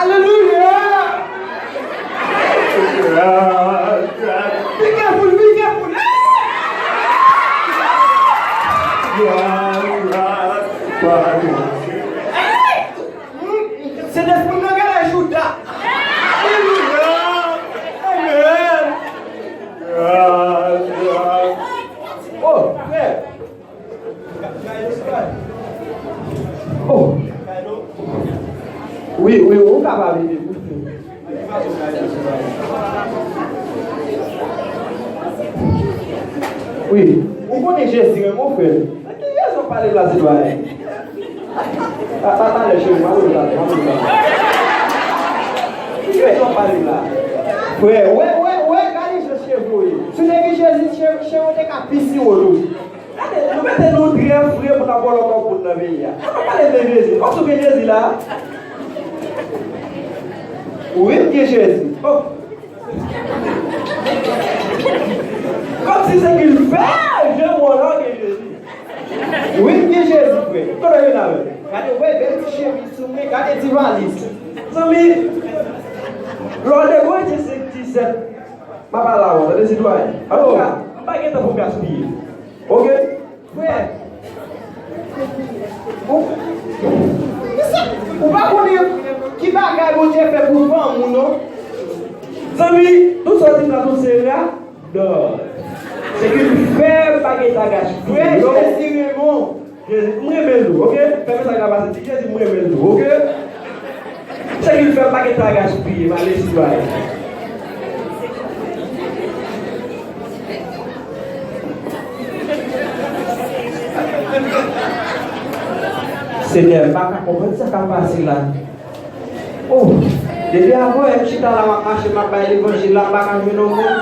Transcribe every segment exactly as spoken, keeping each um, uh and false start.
Alelouya! Be careful, be careful! Sentespri m nan genlè Jouda. Alelouya! Amen! Oh, frè! Oh. Wi, wi, ou kapab ede m. Wi, ou konnen Jezi renmen w, frè. Nan ki rezon pale m la, sitwayen? Pa, pa pale, cheri, m ap pale, m ap pale. Ki rezon pale m la? Frè, wè, wè, wè, gade jan cheve w ye. Si w te gen Jezi, cheve, cheve w te ka pi siwo tou. Gade, nou mete nou trè fre pou n ap vòlò kòb moun nan peyi a. An nou pale de Jezi. Kòmsi w gen Jezi la? Wi, m gen Jezi. Oh. Kòmsi se kilfè, jan mwen la gen Jezi. Wi, m gen Jezi, frè. Kote w vin avè l? Gade, wè, bèl ti chemiz sou mwen, gade ti valiz. Zanmi, lè w dekouvri ti senk, ti sèt, m ap pale avè w, tande sitwayen. Antouka, m pa gen tan pou m gaspiye. Oke? Frè, ou, ou pa konnen ki bagay Bondye fè pou fanm ou, non? Zanmi, tout sa w di m la, tout se radòt. Se kilfè, m pa gen tan gaspiye. Frè, Jezi renmen w. Jezi, m renmen l tou, oke? Fèmen sa k ap pase, di Jezi, m renmen l tou, oke? Se kilfè, m pa gen tan gaspiye, m ale sitwayen. Senyè, m pa ka konprann sa k ap pase la. Oh, depi avanyè m chita la, m ap mache, m ap bay levanjil la, m pa ka jwenn okenn.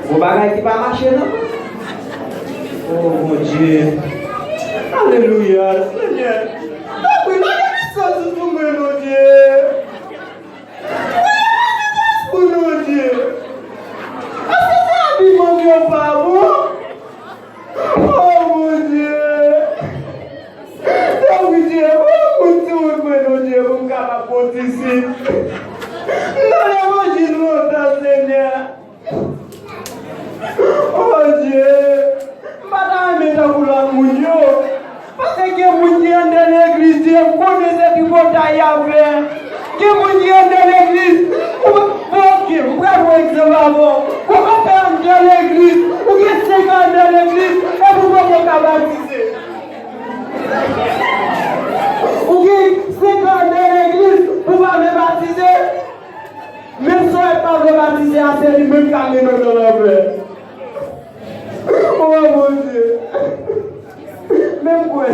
Gon bagay ki pa mache, non? Oh, Bondye. Alelouya, Senyè. Tanpri, lage misye sou mwen, Bondye. Pou Bondye. Èske se abiman m yo pa bon? Oh, Bondye. Tanpri, Dye, ban m yon ti wout mwen, non, Dye, pou m kapab pran ti sik. M nan levanjil lontan, Senyè. Oh, Dye, m pa ta renmen tankou lòt moun yo. Paske gen moun ki anndan legliz, Dye, m konnen se tripotay y ap fè. Gen moun ki anndan legliz, ou, bon, oke, m pral pran egzanp avè w. Gon kòpè anndan legliz, ou gen senk an anndan legliz, epi w poko ka batize. Ou gen senk an anndan legliz, ou pa vle batize. Menm si w pa vle batize a, se li menm k ap mennen w nan lanfè. O Bondye! Men m kwè,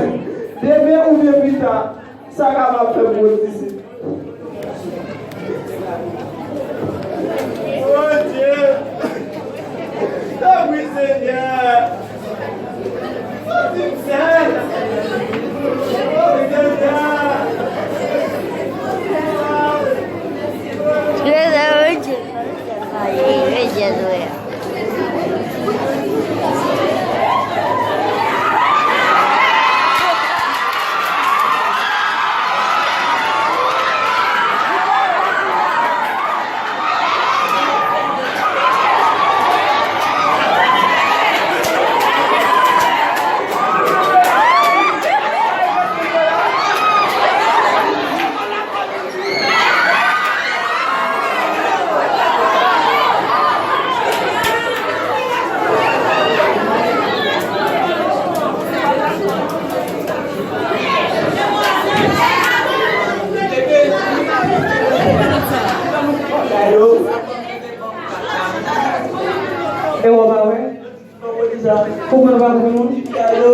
demen oubyen pita, sa kapab fè m pran ti sik. Bondye! Tanpri, Senyè! Soti m sèl! Tanpri, Senyè! Jezi, Jezi, Jezi. Alo? E w pa wè? Konprann pa konprann mwen? Alo?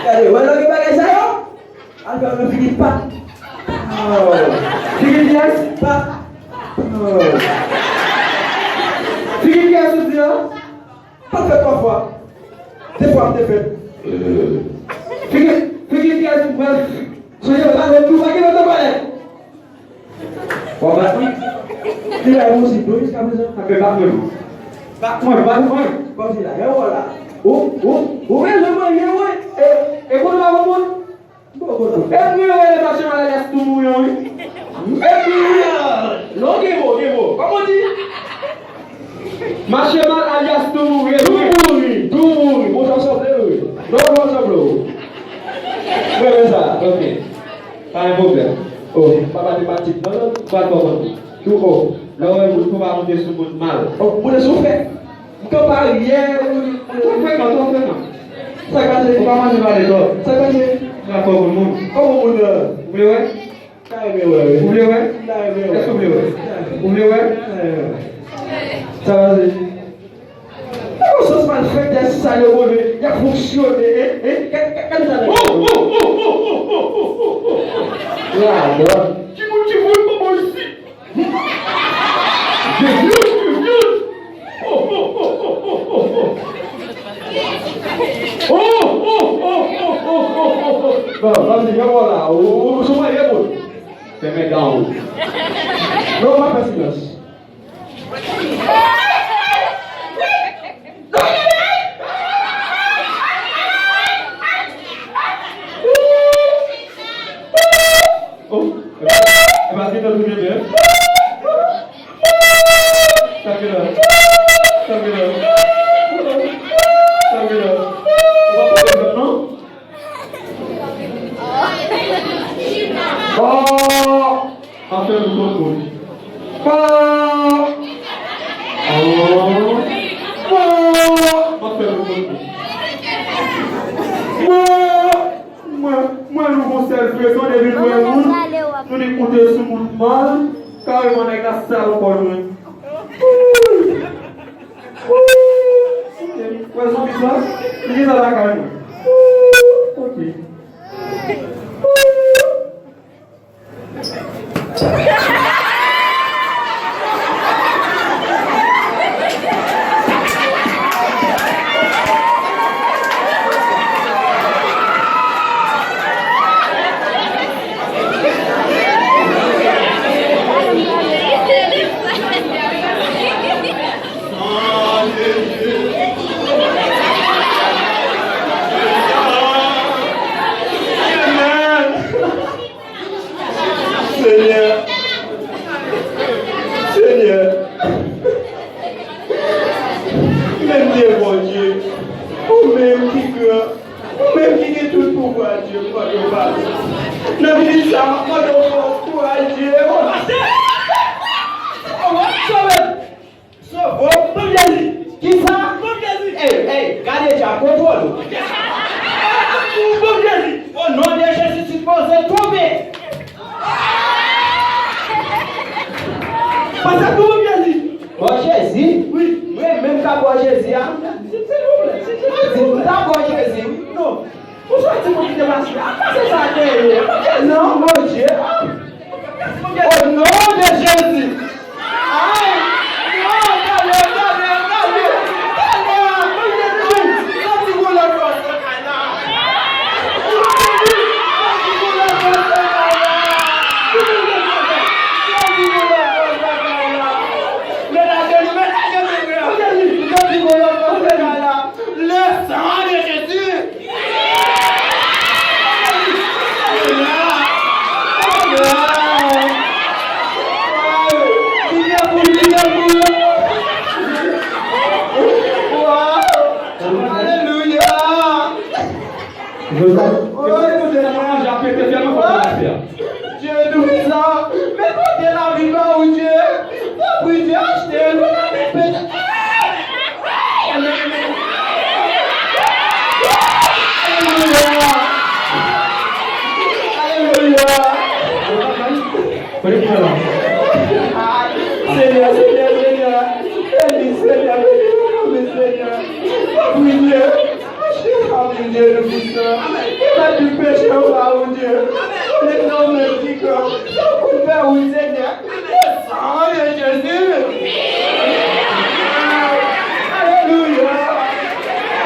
Gade, wè lòt bagay sa yo? Al fè yon figi pat. Oh. Figi pyès? Pat. Oh. Figi pyès ou di an? Pat fèt twa fwa. De fwa m te fèt. Figi, figi pyès ou pral. Sonje w pa lòt jou, pa gen lòt bagay. W ap bat mwen? Li la, mwen osi, dlo jiskaprezan, sa fè bat mwen. Bat mwen, bat mwen. Kòmsi la, gen wòl la. Ou, ou, ou bezwen manje, wi. E, e kote w pa konn moun? M pa konn moun. E m gen yon rele Mache Mal alyas Toumouri an, wi. E m gen yon, non, gen mo, gen mo. Kòman w di? Mache Mal alyas Toumouri, wi. Toumouri, Toumouri. Bon, sa sanble, wi. Non, non, sanble, wi. Mwen, mwen sa. Ok. Pa gen pwoblèm. Oh, papa te pati. Non, non, pa konprann. Tou, oh. Lè w wè moun, fò pa monte sou moun mal. Oh, monte sou fè. M kanpe aryè, wi. Twò frekan, twò frekan. Sa k pase? Ou pa manje pale twòp. Sa k pase? Ou pa fò moun moun. Kòman moun nan? Ou vle wè? M ta renmen wè, wi. Ou vle wè? M ta renmen wè. Èske w vle wè? Ou vle wè? M ta renmen wè. Sa k pase? Nan yon sans malfektè sa yo konnen, y ap fonksyone, en, en, gad, gad, gad sa nèg yo. Ladan. Timoun, timoun, kòman isit? Devyous, devyous. Bon, ban m di, yon bò la, ou, ou, ou sou mwen, ye moun. Fèmen dan ou. Non, pa fè silans. Oh, e pa, e pa gentan tounen byen. Sa gen la? Sa gen la? Sa gen la? Ou pa pale byen, non? Bon. Afè nou konprann. Bon. Oh. Bon. Afè nou konprann. Bon. Mwen, mwen, nou gon sèl frezon depi nou wè moun, nou di koute sou moun mal, kareman nèg la sal kò nou. Wouy. Wouy. Wè zonbi sa? Li gentan lakay mwen. Wouy. Ok. Wouy. Senyè, Senyè, menm te Bondye, ou menm ki gran, ou menm ki gen tout pouvwa, Dye, m mande w padon. Nan minit sa, m ap mande w fè w kouraj, Dye. Sove m! Sove m! Ban m Jezi! Kisa? Ban m Jezi! Ey, ey, gade dyab, kontwole w. Ban m Jezi! O non de Jezi, sipoze tonbe! Pastè, ban m Jezi! Ban Jezi? Wi. Mwen menm ka ban Jezi a? Silvouplè, silvouplè. Di m ta ban Jezi, wi. Non. Ou soti pou kite mache. A, pase sa dèyè. Non, Bondye. A. O non de Jezi. Ay. Non, tande, tande, tande. Tande, Bondye, soti pou lòt bò. Soti pou lòt bò. Soti pou lòt bò. Soti pou lòt bò. Menaje nou, menaje nou, menaje nou. Soti pou lòt bò. Le sang de Jésus. Alelouya! Dye toupisan, men pote lavi ba ou, Dye. Tanpri, Dye, achte l pou lavi pete. Alelouya! Alelouya! Senyè, Senyè, Senyè, beni, Senyè, beni, beni, Senyè. Tanpri, Dye, achte lavi m, Dye Toupisan. Remèt tout peche yo ba ou, Dye. Konnen nan men ki gran, sa w konn fè, wi, Senyè. Le sang de Jésus. Alelouya.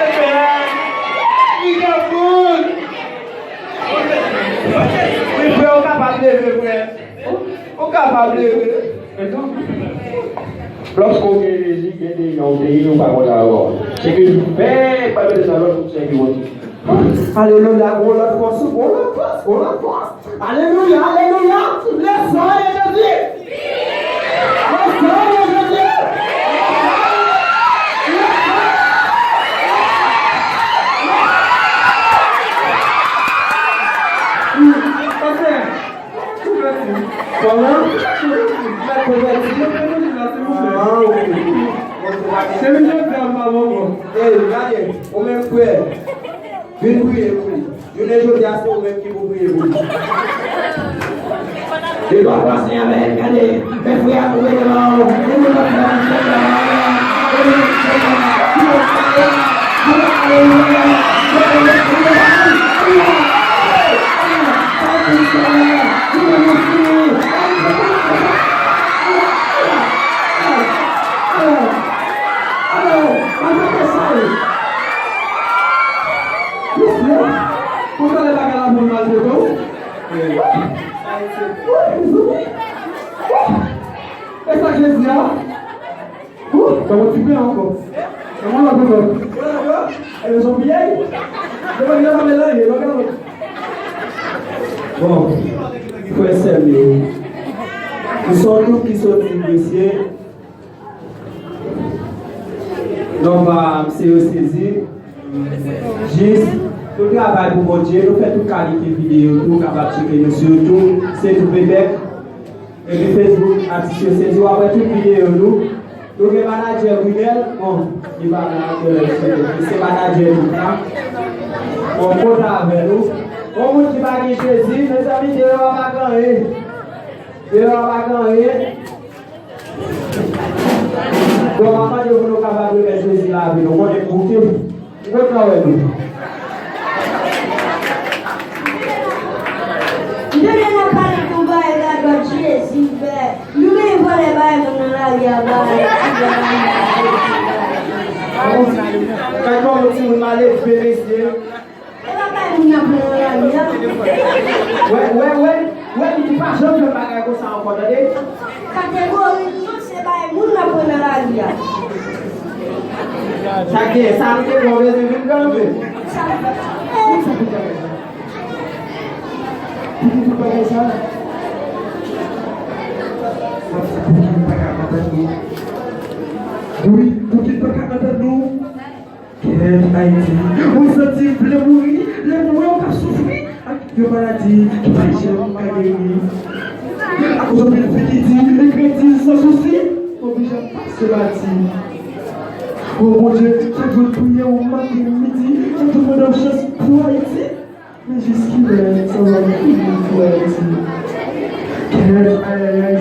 Amen. Li gen poul. Wi, frè, ou kapab leve, frè. Ou kapab leve. Lòske w gen Jezi, gen de jan w te ye, ou pa konn sa ankò. Chèke jou fè, pa mete sa lòt, chèke Bondye. Alelouya, gon lòt fòs, gon lòt fòs, gon lòt fòs. Alelouya, alelouya, le sang de Jésus. Le sang de Jésus. Pastè, konvèti. Kòman? Mèt konvèti. Mwen konvèti la, silvouplè. Ah, ok. Se li jodi a m pa bon, bon. Ey, gade, ou menm frè, vin priye pou li. Jounen jodi a, se ou menm ki pou priye pou li. Li dwa pase avè l, gade. Men frè a, ou mete la, ou mete la, ou mete la. E sa Jezi a? Ou, kòman ti pè ankò? Kòman la ankò? Kòman la ankò? E yo son piyay? Yo pa gen pa melanje, yo pa gen. Bon, frè sè m yo, nou se yon gwoup ki soti Gresye. Non pa m se yo sezi. Jis, nou travay pou Bondye, nou fè tout kalite videyo tou, kapab tcheke nou sou YouTube, se tou Bebek. Epi Facebook, atis yo sezi, w ap wè tout videyo nou. Nou gen manadjè Brunel, bon, li pa la, ke se manadjè nou la. Bon, kontan avè nou. Bon, moun ki pa gen Jezi, mezanmi, deyò a pa gen anyen. Deyò a pa gen anyen. Bon, m ap mande pou nou kapab remèt Jezi lavi nou. Konnen bouke. M kontan wè nou. M te vle nan pale pou bagay gadòt Jezi fè. Nou menm vòlè bay moun nan lari a bay. Kay kòman timoun male vre mesye. E pa bay moun nan pran nan lari a. Wè, wè, wè, wè, li di pa janm jwenn bagay konsa ankò, tande. Kategori nou se bay moun nan pran nan lari a. Sa k genyen, sa nou te bon bezwen vin kanpe. Sa, eh, sa pou bagay sa. Pou ki tout bagay sa? Sa pou ki pa ka antann nou. Wi, pou ki pa ka antann nou. Kèt Ayiti. Ou santi m vle mouri, lè m wè w k ap soufri ak yon maladi ki pa janm ka geri. Akoz anpil fi ki di, li grandi san sousi, oblije ap pase bati. O Bondye, chak jou m priye w maten, midi, chak jou m mande w chans pou Ayiti. Men jiskilè sa va fini pou Ayiti? Kèt, ayayay,